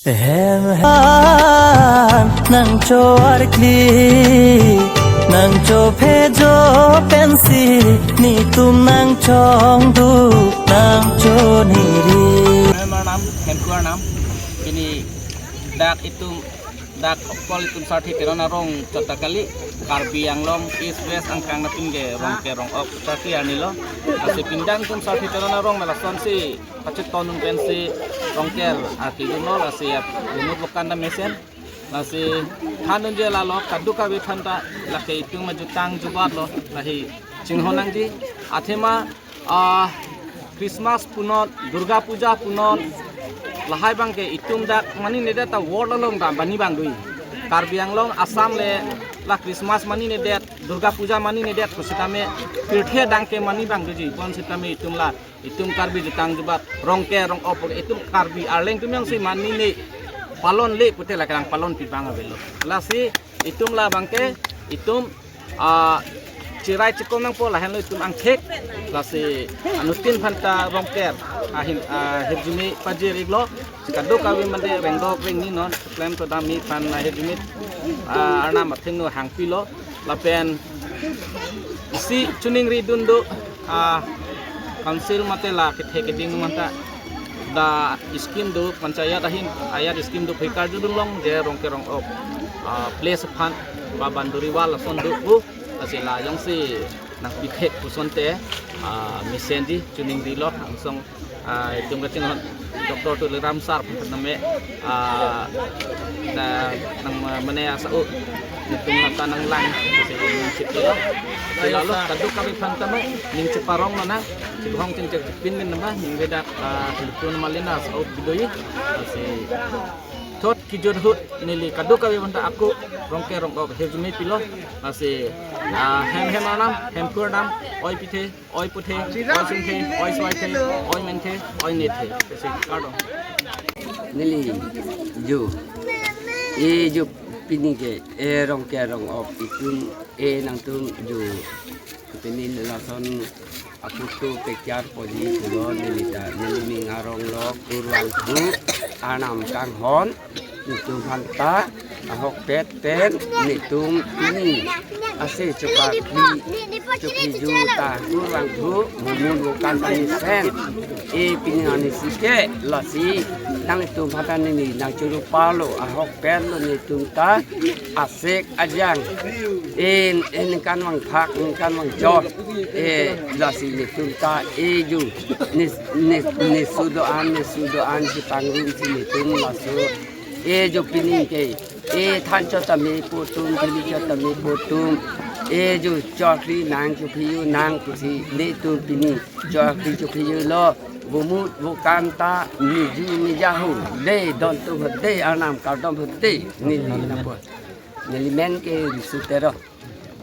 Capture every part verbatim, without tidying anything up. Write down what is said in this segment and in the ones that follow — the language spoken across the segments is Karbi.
Hem han nangcho arkli, nangcho phejo pensi, netum nangchongduk, nangcho niri. Hem arnam, Hemku arnam, pini dak itum, dak okol itum Sarthe Teron arong chot ta kali, Karbi Anglong East West angkang nangpinke Rongker Rong-ok charkli arni lo. Lasi pindang itum Sarthe Teron arong me lasonsi pachetonnun pensi Rongker akidunlo, lasi ya vomut vokan ta mesen. Lasi thandunji lalo kadokave aphanta, lake itum ajutang jubat lo, lahi chinghon nangji. Athema, ah, Christmas punon, Durga Puja punon, lahai abangke itum dak maninedet ta world along ta mani abang do. Karbi Anglong, Assam le la Christmas maninedet, Durga Puja maninedet pusitame, pirthe adang ke mani abang doji, bonsitame itum la, itum Karbi jutang jubat, Rongker Rong-ok, itum Karbi Arleng atum jongsi manine, palonle pute lake nangpalonpi abang avelo. Lasi itum la abangke, itum, ah, chirai chikom nangpo, lahenlo itum angthek. Lasi anuttin aphanta Rongker ahin, ah, hirjume pajir-iklo. Kadokave mande rengdok rengni non, klem to dam-i aphan ahirjume, ah, arnam athengno hangpilo. Lapen isi choningridun do, ah, council mate la kethe keding aphanta, dak scheme do, panchayat ahin, ayat scheme do, phikar judun long je Rongker Rong-ok, ah, place aphan, ba boundary wall ason do pu, lasi la jongsi nangpithek pu asonte, ah, mesenji, choningrilo, angsong, ah, itum kachinghon Doctor Tuliram sir aphanta me, ah, na, nang ma-, mane asa-o, itum nangta nanglang, lasi ning chipilo. Lalo kadokave aphanta me, ning chiparong lonang, chibhong chingchek pin min namba, ning vedak, ah, itum malina asa-o bidoi, lasi thot kejut ahut neli kadokave aphanta ako Rongker Rong-ok hirjume pilo, lasi, ah, hem hem arnam, Hemku arnam, oi pithe, oi puthe, oi sungthe, oi soithe, oi menthe, oi nethe. Lasi kardom. Neli, ju. E ju pinike, e Rongker Rong-ok itum, e nangtum ju. Pini lason aputu pekar poji pulo neli ta, neli ning arong lo Kurvangthu, arnam kanghon, netum aphanta ahokpet pen netum pini ase chokarkli, chokiju ta Kurvangthu, vomut vokan ta mesen. E pini arnisi ke, lasi nangtum aphanta neli nangchoro palo, ahokpet lo netum ta asek ajang. E, e ningkan vangphak, ningkan vangchot. E, lasi netum ta e ju. Ne, ne, nesu do-an, nesu do-an si pangrumsi netum laso. E ju pinike. E than chot tame po atum, pini chot tame po atum. E ju charkli nang, chophiyo nang pusi netum pini charkli chophiyolo. Vomut vokan ta niju nija hu. De don atum de, arnam kardom de. Neli nangpo. Neli men ke Risu Teron.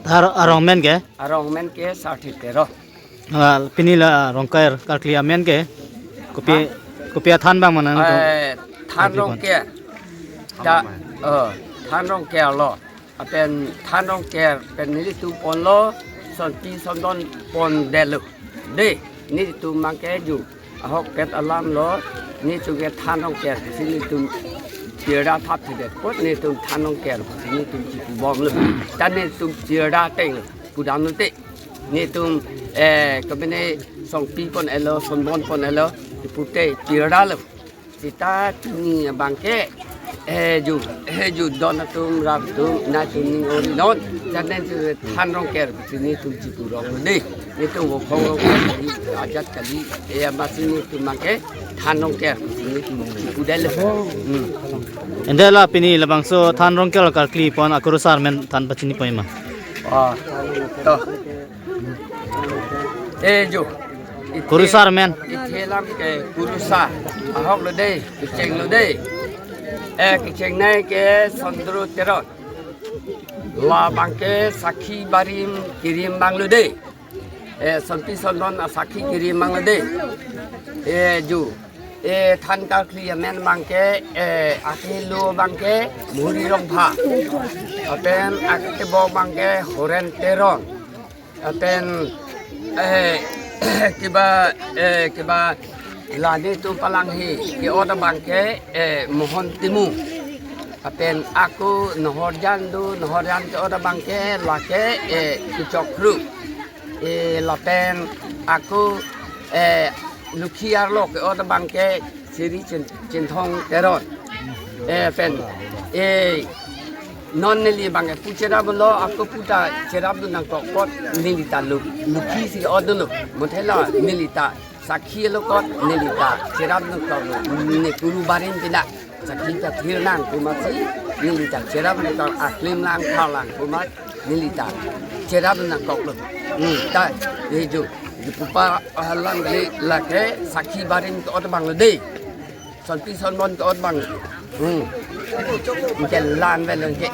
Ar-, arong men ke? Arong men ke Sarthe Teron. Ah, pini la Rongker karkli amen ke? Kopi, ha? Kopi athan abang ma nang? Eh, than Karkli pon. Rongker. Da, eh, than Rongker lo. Lapen than Rongker pen nelitum ponlo, sonpi sondon pondetlo. De, nelitum abangke ju ahokpet alam lo, netum ke than Rongker pusi netum pirda thap thudet apot netum than Rongker pusi netum chipubomlo. Ta netum pirda ateng pudamlote. Netum, eh, kemene songpi pon-etlo, sonbon pon-etlo, pute pirdalo. Seta pini abangke, eh, ju, eh, ju don atum rat atum, netum ning ori non, janen ju than Rongker pusi netum chipu rong de. Netum vophong rong kali, ajat kali, eh, amatsi netum abangke than Rongker pusi netum chipudetlo. Hmm. Ante la pini labangso than Rongker karkli pon akurusar amen than pachini pon ma? Ah, to. Eh, jo. Kurusar amen. Ithe alam ke kurusar. Ahoklo de, kechenglo de. Eh, kechengnei ke Sondro Teron. La abangke sakhi barim kirim abanglo de. Eh, sonpi sondon asakhi kirim abanglo de. Eh, jo. Eh, than karkli amen abangke, eh, akehelo abangke Muhuri Rongpha. Lapen aketebok abangke Horen Teron. Lapen, eh, keba, eh, keba, Lani tu palanghi ke-ot abang ke, eh, Mohon Timung. Lapen ako Nohorjan do, Nohorjan ke-ot abang ke lake, eh, Kuchokru. Eh, lapen ako, eh, Lukhi arlo ke-ot abang ke Sri Chin-, Chinthong Teron. Eh, pen, eh, non neli abang ke pu cheraplo, ako puta cherapdun nangkok apot neli ta Lu-, Lukhi si otlo. Mothela neli ta sakhi lo apot neli ta cherapdun nangkoklo. Ne kuru barim pina sakhi ta thir nang pu amatsi neli ta cherapdun nangkok, aklim lang, thar lang pu amat neli ta cherapdun nangkoklo. Hmm, ta, ye jo, ye pupa halang kali lake sakhi barim ke-ot abang lo dei. Sonpi sonbon ke-ot abang. Hmm. Ke lang velo ke.